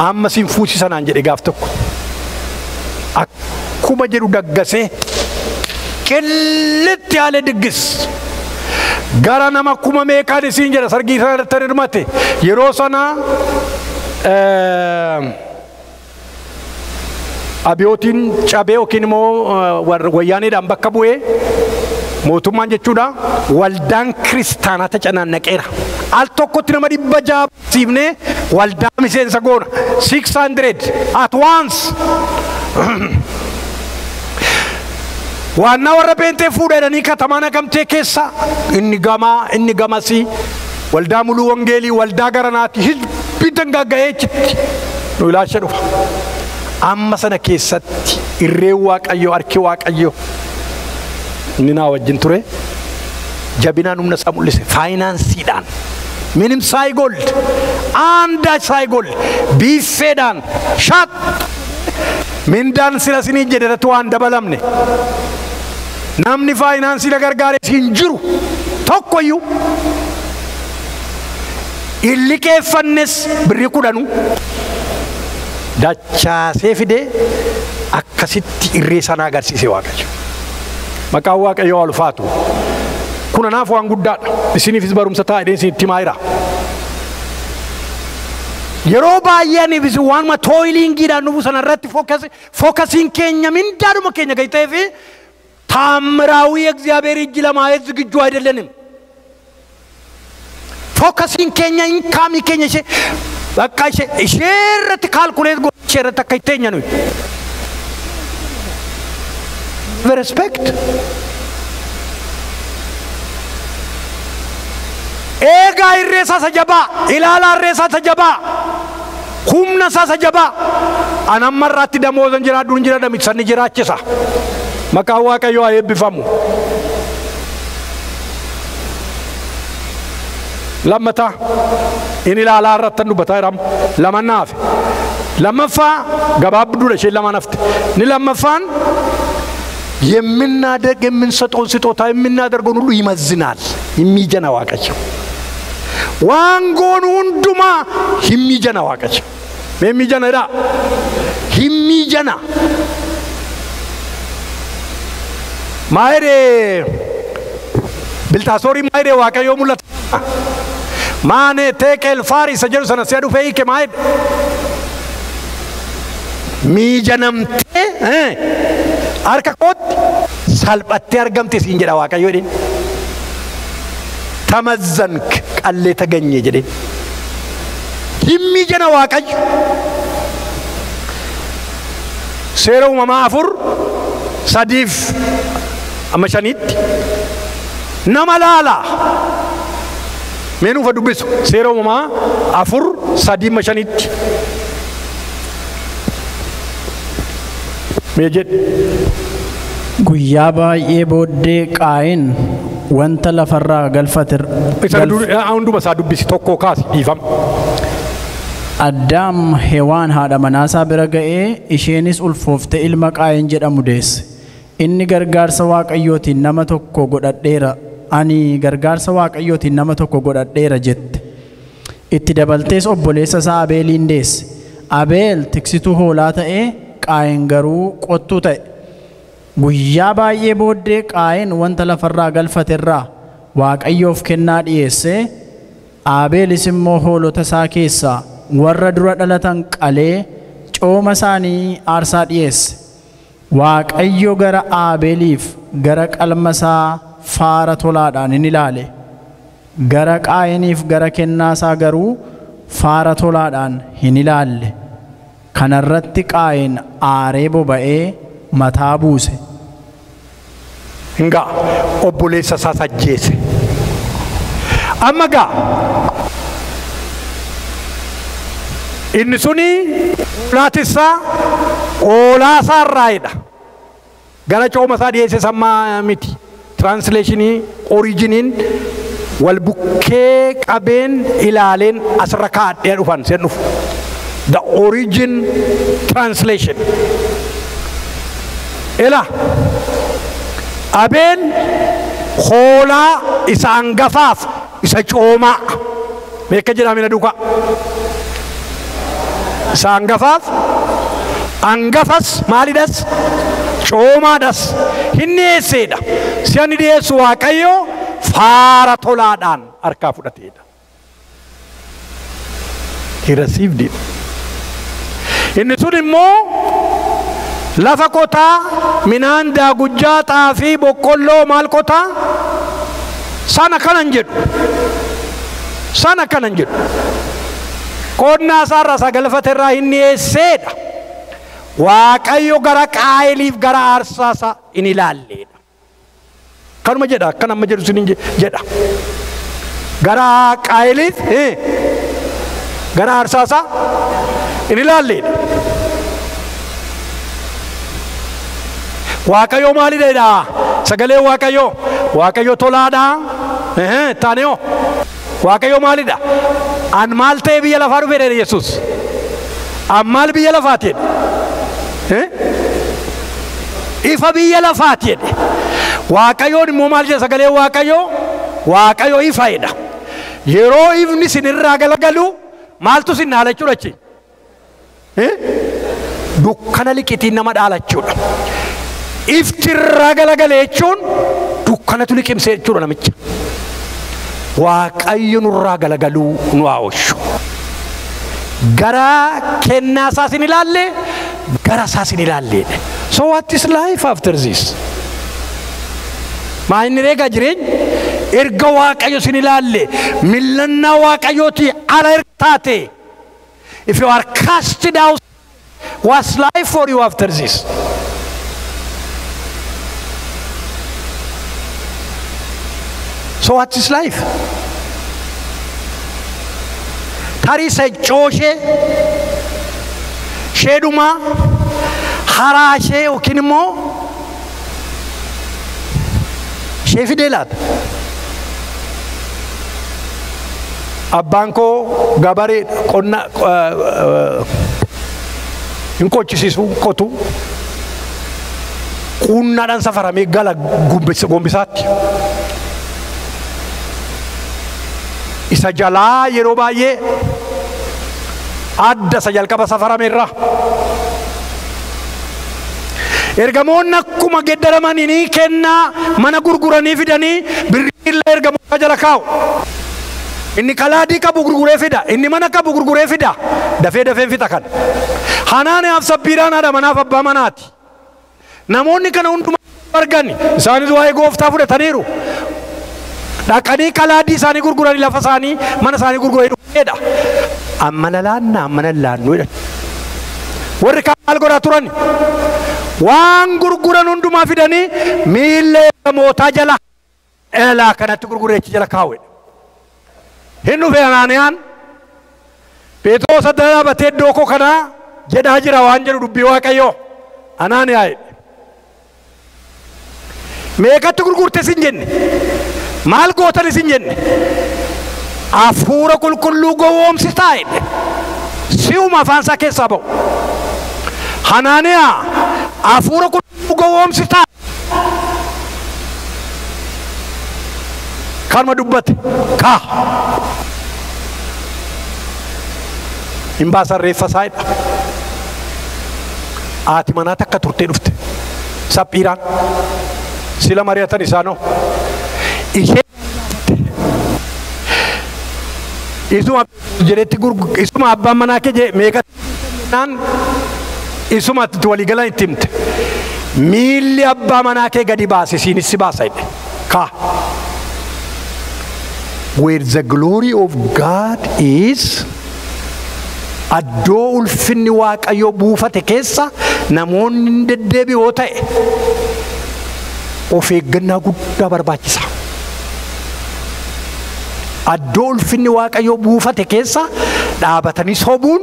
Speaker 1: Amma siin fuusisa naan jedhe gaaf tokko. Akkuma jedhu daggasee qillitti haalee diggis. Gara nama kuma meeqaan isiin jedha sargii sana irratti hirmate. Yeroo sana abiyootiin cabee yookiin immoo wayyaaniidhaan bakka bu'ee mootummaan jechuudha waldaan kiristaanaa tacanaannaqeera. Al tokkotti nama 600 siifnee waldaa miseensa goona 600 at once. Waannaa warra peentee fuudhanii katamaa Naqamtee keessa inni gamaa inni gamasii waldaa muluu wangeelii waldaa garanaati hizbi dangagga'ee achitti nu ilaasha dhufa. Amma sana keessatti irreen Waaqayyoo harki Waaqayyoo inni naa wajjin ture jabinaan humna isaa mul'ise faayinaansiidhaan minim saayigold aandaa saayigold biiffeedhaan shaat mindaan sila sinii jedhe irratti waan dabalamne namni faayinaansii na gargaares hin jiru tokkoyyuu hin liqeeffannes birrii 10 dachaasee fidee akkasitti irree sana agarsiise Waaqayyo. Maqaan Waaqayyoo ulfaatu. Kun anaaf waan guddaadha. Isiniifis barumsa ta'a jedhee isinitti himaa jira. Yeroo baay'ee aniifis waanuma tooyilingiidhaan dhufu sana irratti fookasiin keenya mindaadhuma keenya gadi ta'ee fi ታምራዊ እግዚአብሔር እጅ ለማየት ዝግጁ አይደለንም። Focusiin keenya income keenya ishee bakka ishee isheerratti calculate gochuu isheerratti akka itteenya nuyi. Respect. Eegaa irree isaa isa jabaa, ilaalaa irree isaa isa jabaa, humna isaa isa jabaa. An amma irraatti damoozan jiraadhu hin jira namicha ni jiraachisa. Maqaan Waaqayyoo haa eebbifamu. Lammataa inni ilaalaa irratti dubbataa jiramu lamannaaf Lammaffaa gabaabduudha isheen lamaan hafte. Ni lammaffaan የምናደርግ የምንሰጠውን ስጦታ የምናደርገውን ሁሉ ይመዝናል። የሚጀና Waaqayyo. Waan goonu hundumaa hin Waaqayyo. Miijana jedhaa. Hin miijana. Maayiree Biltaasorii maayiree Waaqayyoo mul'ata. Maanee teeqeel faaris jedhu sana si'a dhufee hiike maayidha. Miijanamtee harka kootti salphattee argamte siin jedha Waaqayyo jedheen. Tamazzank qallee taganyee jedheen. Hin miijana Waaqayyo. Seera uumamaa 4 3 amma 5tti nama laala. Mee nuufa dubbisu seera uumamaa 4 3 amma 5tti. Mee jedhi.
Speaker 2: Guyyaa baay'ee booddee Qaayin wanta lafarraa galfate.
Speaker 1: Isa hunduma isaa dubbisi tokko kaasi dhiifama.
Speaker 2: Addaam Hewaan haadha manaasaa bira ga'ee isheenis ulfooftee ilma Qaayin jedhamu deesse. Inni gargaarsa Waaqayyootiin nama tokko godhadheera. Ani gargaarsa Waaqayyootiin nama tokko godhadheera jette. Itti dabaltees obboleessa isaa Abeeliin deesse. Abeel tiksituu hoolaa ta'ee Qaayin garuu qottuu ta'e. Guyyaa baay'ee booddee Qaayin wanta lafarraa galfaterraa Waaqayyoof kennaa dhiyeesse. Abeelis immoo hoolota isaa keessaa warra dura dhalatan qalee cooma isaanii aarsaa dhiyeesse. Waaqayyo gara Abeeliif gara qalma isaa faara tolaadhaan in ilaale. Gara Qaayiniif gara kennaa isaa garuu faara tolaadhaan hin ilaalle. Kanarratti Qaayin aaree boba'ee mataa buuse.
Speaker 1: Hingaa obboleessa isaa ajjeese. Amma gaa inni suni hoolaatissaa hoolaa isaa irraayidha. Gara cooma isaa dhiyeesse sammaa miti. Translationii originiin wal bukkee qabeen ilaaleen asirra kaadhee dhufan seen dhufu. The origin translation. Ila Abeel hoolaa isa hangafaaf isa coomaa meeqa jedhamina duukaa. Isa hangafaaf hangafas maalidhas coomaadhas hin dhiyeesseedha. Si'a inni dhiyeessu Waaqayyo faara tolaadhaan harkaa fudhateedha. He received it. Inni sun immoo lafa qotaa midhaan daagujjaa xaafii boqqolloo maal qotaa sana kanan jedhu. Sana kanan jedhu. Qonnaa isaarraa isa galfate irraa hin dhiyeesseedha. Waaqayyo gara Qaayiliif gara aarsaa isaa hin ilaalleedha. Kanuma jedha akkan amma jedhu sinin jedha. Gara Qaayiliif gara aarsaa isaa hin ilaalleedha. Waaqayyo maalidha? Sagalee Waaqayyo. Waaqayyo tolaadha. Taaneo. Waaqayyo maalidha? An maal ta'e biyya lafaa dhufe jedhe Yesuus. An maal biyya lafaati jedhe? Ifa biyya lafaati jedhe. Waaqayyoon immoo maal jedha sagalee Waaqayyo? Waaqayyo ifa jedha. Yeroo ifni isinirraa galagalu maaltu isin dhaala jechuudha achi? Dukkana liqitiin nama dhaala jechuudha. Ifti irraa galagale jechuun dukkanatu liqimsee jechuudha namicha. Waaqayyo nurraa galagaluu nu haa oolchu. Gara kennaa isaas hin ilaalle, gara isaas hin ilaalleedha. So what is life after this? Maa inni eegaa jireenya? Erga Waaqayyo sin ilaalle, millannaa Waaqayyooti ala erga taate. If you are casted out, what's life for you after this? So what is life? Tarii seccoo ishee, isheedhumaa, haraa ishee yookiin immoo ishee fidee laata? Abbaan koo gabaree qonna Hin qochisiisu qotu. Quunnaadhaan safaramee gala gombisaatti. Isa jalaa yeroo baay'ee adda isa jalqaba safarameerra. Ergamoonni akkuma geddaramanii kennaa mana gurguranii fidanii birriillee ergamoota jala kaa'u. Inni kalaadii qabu gurguree fida, inni mana qabu gurguree fida. Dafee dafee fixa kan. Hanaaniyaaf Saphiiraan haadha manaaf abbaa manaati. Namoonni kana hundumaa argan isaanis waa'ee gooftaa fudhataniiru. Dhaqanii kalaadii isaanii gurguranii lafa isaanii mana isaanii gurguranii dhufeedha. Amma lalaannaa amma lallaannuu jedhan. Warri kaan maal godhaa turan? Waan gurguran hundumaa fidanii miilla ergamootaa jala elaa kanatti gurgureechi jala kaawwe. Hin dhufe Hanaaniyaan Phexros adda dhaabatee iddoo koo kanaa jedhaa jira waan jedhu dubbii Waaqayyoo. Hanaaniyaa jedhe. Meeqatti gurgurte sin jenne? Maal gootan sin jenne? Hafuura qulqulluu gowwoomsitaa jedhe. Si'uma afaan isaa keessaa ba'u. Hanaaniyaa hafuura qulqulluu gowwoomsitaa. Kanuma dubbate kaa. Hin baasan reeffa isaa jedha. Haati manaa takka turtee dhufte. Saphiiraan. Sila mari'atan isaanoo. Ishee isuma jedhetti isuma abbaan manaa kee jedhe meeqa naan isuma waliigalan itti himte. Miilli abbaa manaa kee gadi baase siinis si baasa jedhe. Kaa. Where the glory of God is, addoo ulfinni Waaqayyoo buufate keessa namoonni hin deddeebi'oo ta'e of eeggannaa guddaa barbaachisa. Addoo ulfinni Waaqayyoo buufate keessa dhaabatanii sobuun,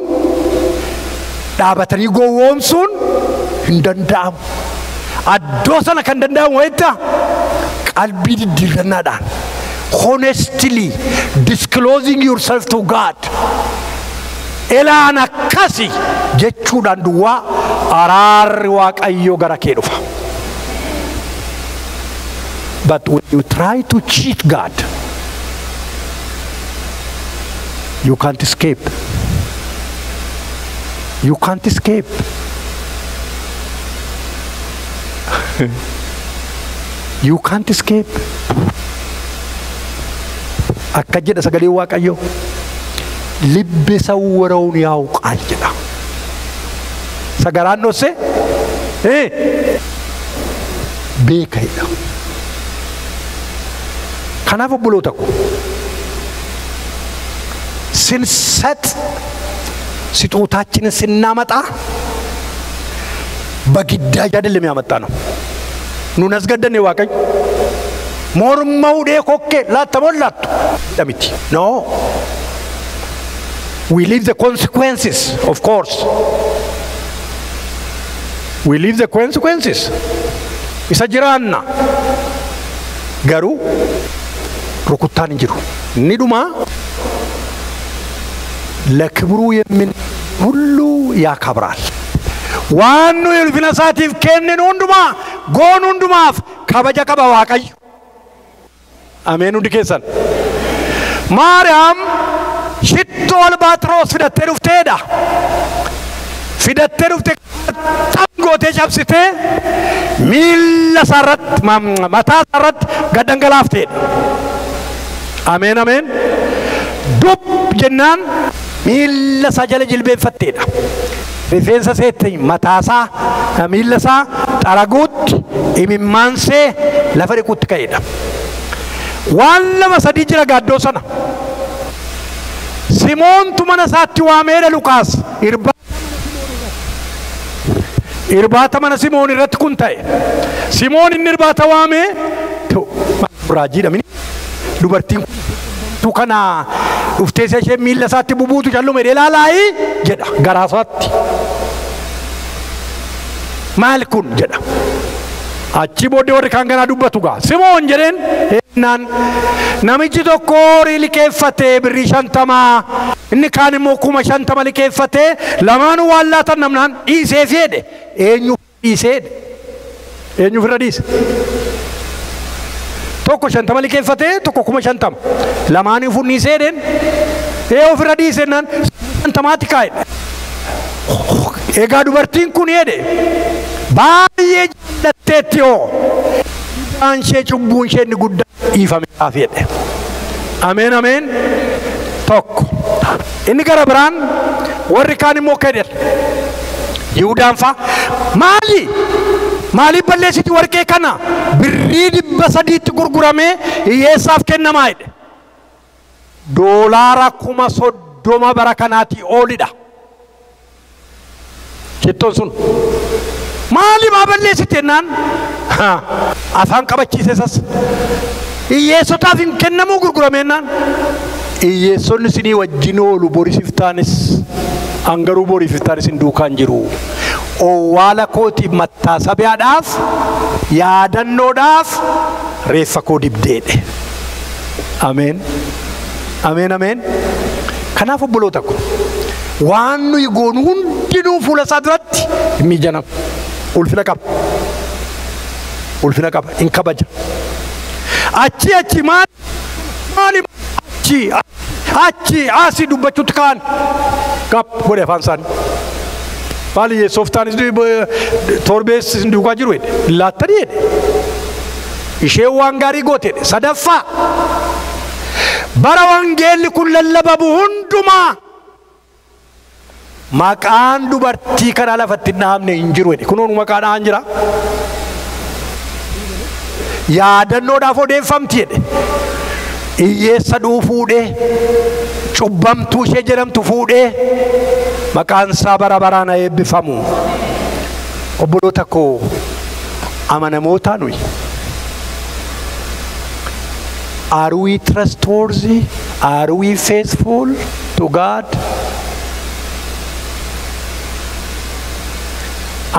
Speaker 1: dhaabatanii gowwoomsuun hin danda'amu. Addoo sana kan danda'amu wayita qalbii diddiirrannaadhaan honestly disclosing yourself to God. Elaan akkasi jechuudhaan duwwaa araarri Waaqayyoo gara kee dhufa. But when you try to cheat God, you can't escape. You can't escape. You can't escape. Akka jedha sagalee Waaqayyoo. Libbi sawwaraun yaa'u jedha. Sagaraan dhosse beeka jedha. Kanaaf obboloota ko ስንሰጥ ስጦታችንን ስናመጣ በግዳጅ አይደለም ያመጣ ነው። ኑን አስገደን ዋቀኝ morma hudhee kokkee laattamoo laattu miti. No. We live the consequences, of course. We live the consequences. Isa jiraanna. Garuu rukuttaan hin jiru. Inni dhumaa ለክብሩ የምን ሁሉ ያከብራል። Waan nuyi ulfina isaatiif kenninu hundumaa goonu hundumaaf kabaja qaba Waaqayyo. Ameen hundi keessan. Maariyaam shittoo albaaxiroos fidattee dhufteedha. Fidattee dhufte tam gootee cabsitee miilla isaarratti mataa isaarratti gad dhangalaafteedha. Ameen ameen. Dub jennaan miilla isaa jala jilbeenfatteedha. Rifeensa seetti mataasaa miilla isaa xaraguutti imimmaansee lafa dhiquutti ka'eedha. Waan lama sadii jira gaaddoo sana. Simoontu mana isaatti waameedha Luqaas. Irbaata mana Simoon irratti kun ta'e. Simoon inni irbaata waamee raajiidha mini dubartiin kun kana dhuftee ishee miilla isaatti bubuutu callume ilaalaayi jedha garaa isaatti. Maal kun jedha. Achi booddee warri kaan ganaa dubbatu gaa. Simoon jedheen naan namichi tokko horii liqeeffatee birrii 50 inni kaan immoo 50,000 liqeeffatee lamaanuu waan laatan namnaan dhiisee fedhe. Eenyu dhiisee? Eenyu ofirra dhiise? Tokko 50 liqeeffatee tokko 50,000 lamaanii funniisee dheen ee ofirra dhiise naan 50maatti kaa'e. Egaa dubartiin kun jedhe baay'ee jaallatteetti hoo idaan ishee cubbuun ishee inni guddaa dhiifameeraaf jedhe. Ameen ameen. Tokko. Inni gara biraan warri kaan immoo akka jedhan Yihudaan fa'a maali? Maaliif balleessiti warqee kana birrii 300tti gurguramee hiyyeessaaf kennamaa jedhe. Doolaara 30,000 bara kanaatii oolidha. Shittoon sun maali maa balleessite jennaan afaan qabachiise sas hiyyeessotaaf hin kennamuu gurgurame jennaan hiyyeessonni isinii wajjin oolu boriif taanis angaruu boriif taanis hin duukaan jiru. Owwaala kootiif mattaasabiyaadhaaf yaadannoodhaaf reeffa koo dibdeedhe. Ameen. Ameen ameen. Kanaaf obboloota ko waan nuyi goonu hundinuu fuula isaa duratti hin miijanamu. Ulfina qaba. Ulfina qaba. Hin kabaja. Achi achi maali achi achi asii dubbachuutti ka'an qab godhe afaan isaanii. Maali yeessooftaanis torbees hin duukaa jiru jedhe. Laattanii jedhe. Isheen waan gaarii goote jedhe. Sadaffaa bara wangeelli kun lallabamu hundumaa maqaan dubartii kanaa lafatti hin dhahamne hin jiru jedhe. Kunoon maqaa dhahan jira. Yaadannoodhaaf odeeffamti jedhe. Hiyyeessa dhuu fuudhee cubbamtuu ishee jedhamtu fuudhee maqaan isaa bara baraan haa eebbifamu. Obboloota koo amanamoota nuyi. Are we trustworthy? Are we faithful to God?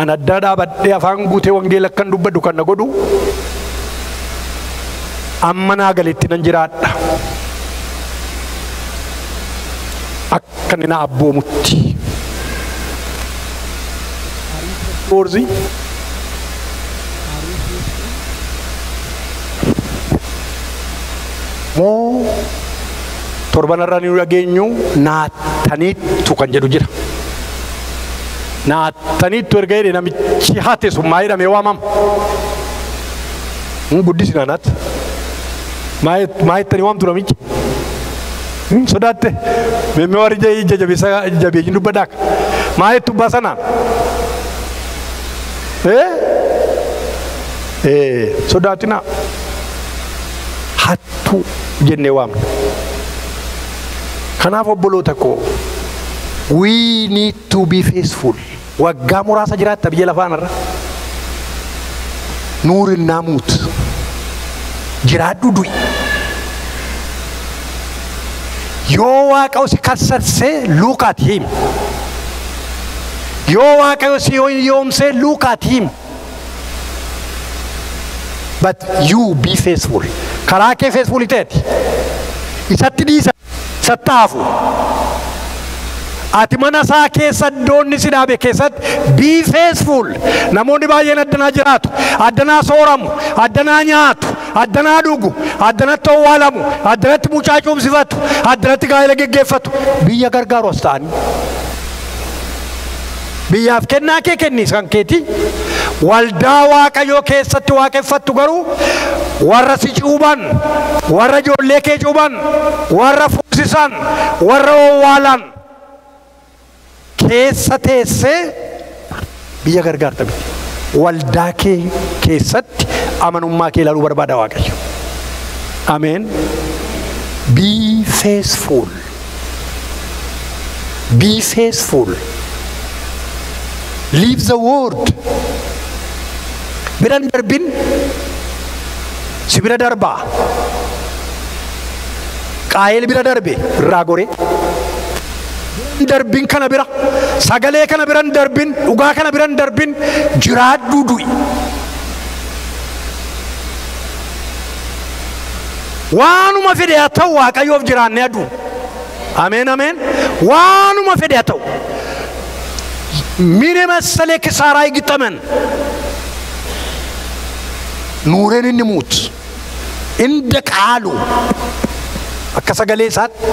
Speaker 1: An addaa dhaabadhee afaan guutee wangeela akkan dubbadhu kan na godhu amma naa galitti nan jiraadha. Akka inni na abboomutti. Trustworthy? Moo torbanarraa ni dhageenyu naattaniittu kan jedhu jira. Naattaniittu erga jedhe namichi hate sun maa jedhamee waamama? Guddisina naat. Maa jettanii waamtu namichi? Sodaatte? Meemmee warri ija jabeessa jabeeyyiin dubbadhaa. Maa jettu abbaa sanaan? Sodaatinaa. Hattuu jennee waamna. Kanaaf obboloota koo we need to be faithful. Waggaa muraasa jiraatta biyya lafaanarra. Nuurin naamuut. Jiraadhu du'i. Yoo Waaqayyo si kassarsee look at him. Yoo Waaqayyo si yoomsee look at him. But you be faithful. Karaa kee faithful ta'eeti. Isatti dhiisa. Isatti hafu. Ati mana isaa keessa iddoonni si dhaabe keessatti be faithful. Namoonni baay'een addanaa jiraatu. Addanaa sooramu. Addanaa nyaatu. Addanaa dhugu. Addanatti owwaalamu. Addanatti mucaa cuubsifatu. Addanatti gaa'ela geggeeffatu. Biyya gargaaru as ta'anii. Biyyaaf kennaa kee kennis kan keeti. Waldaa Waaqayyoo keessatti waaqeffattu garuu warra si cuuban, warra ijoollee kee cuuban, warra fuusisan, warra owwaalan keessa teessee biyya gargaarta miti. Waldaa kee keessatti amanummaa kee ilaaluu barbaada Waaqayyo. Ameen. Be faithful. Be faithful. Leave the word. Biran darbin si bira darbaa. Qaayel bira darbe irraa gore. Darbin kana bira sagalee kana biran darbin dhugaa kana biran darbin jiraadhuu du'i. Waanuma fedhe haa ta'u Waaqayyoof jiraannee aduu. Ameen ameen. Waanuma fedhe haa ta'u. ምን የመሰለ ኪሳራ ይግጠመን ኑረን እንሙት እንደ ቃሉ akka sagalee isaatti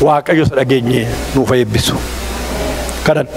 Speaker 1: Waaqayyo isa dhageenye nuuf eebbisu. Kadhan.